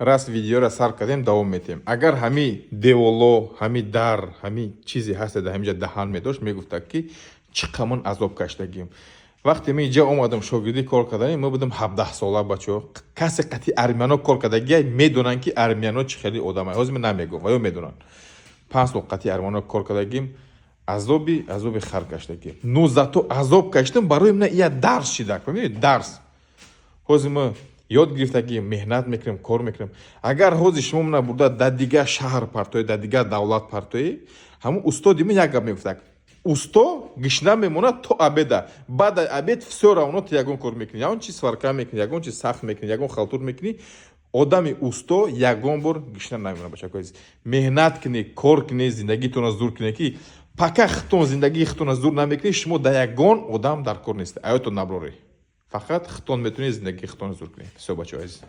Раз видеоро сар кардем, давом метиҳем. Агар ҳами деволо, ҳами дар, ҳами чизе ҳаста, дар ҳамиҷа даҳан медошт, мегуфтад, ки чӣ қамон азоб каштагим. Вақте ман инҷа омадам шогирдӣ кор кардани, мо будам 17 сола, бачаҳо. Касе қати армяно кор кардагия медонанд, ки армяно чӣ хели одамай. Ҳозир ман намегӯм, ва ё медонанд. 5 сол қати армяно кор кардагим, азоби хар каштагим. Но зато азоб каштам, барои ман ия дарс шидак, фаҳмидед, дарс. Ҳозир мо ёд гирифтагим, меҳнат мекунем, кор мекунем. Агар ҳозир шумо мана бурда дар дигар шаҳр партоӣ, дар дигар давлат партоӣ, ҳамун устоди ман як гап мегуфтак: усто гишна мемонад то обеда, баъд аз обед всё равно ту ягон кор мекунӣ, ягон чиз сварка мекунӣ, ягон чиз сахт мекунӣ, ягон халтур мекунӣ. Одами усто ягон бор гишна намемонад. Бачако азиз, меҳнат кунӣ, кор кунӣ, зиндагитонро зур кунӣ, ки пока худтон зиндагии худтонро зур намекунӣ, шумо дар ягон одам дар кор нестед. Аётон наброрӣ, фақат худтон метавонед зиндагии худтонро зур кунед. Всё, бачаҳо азиз.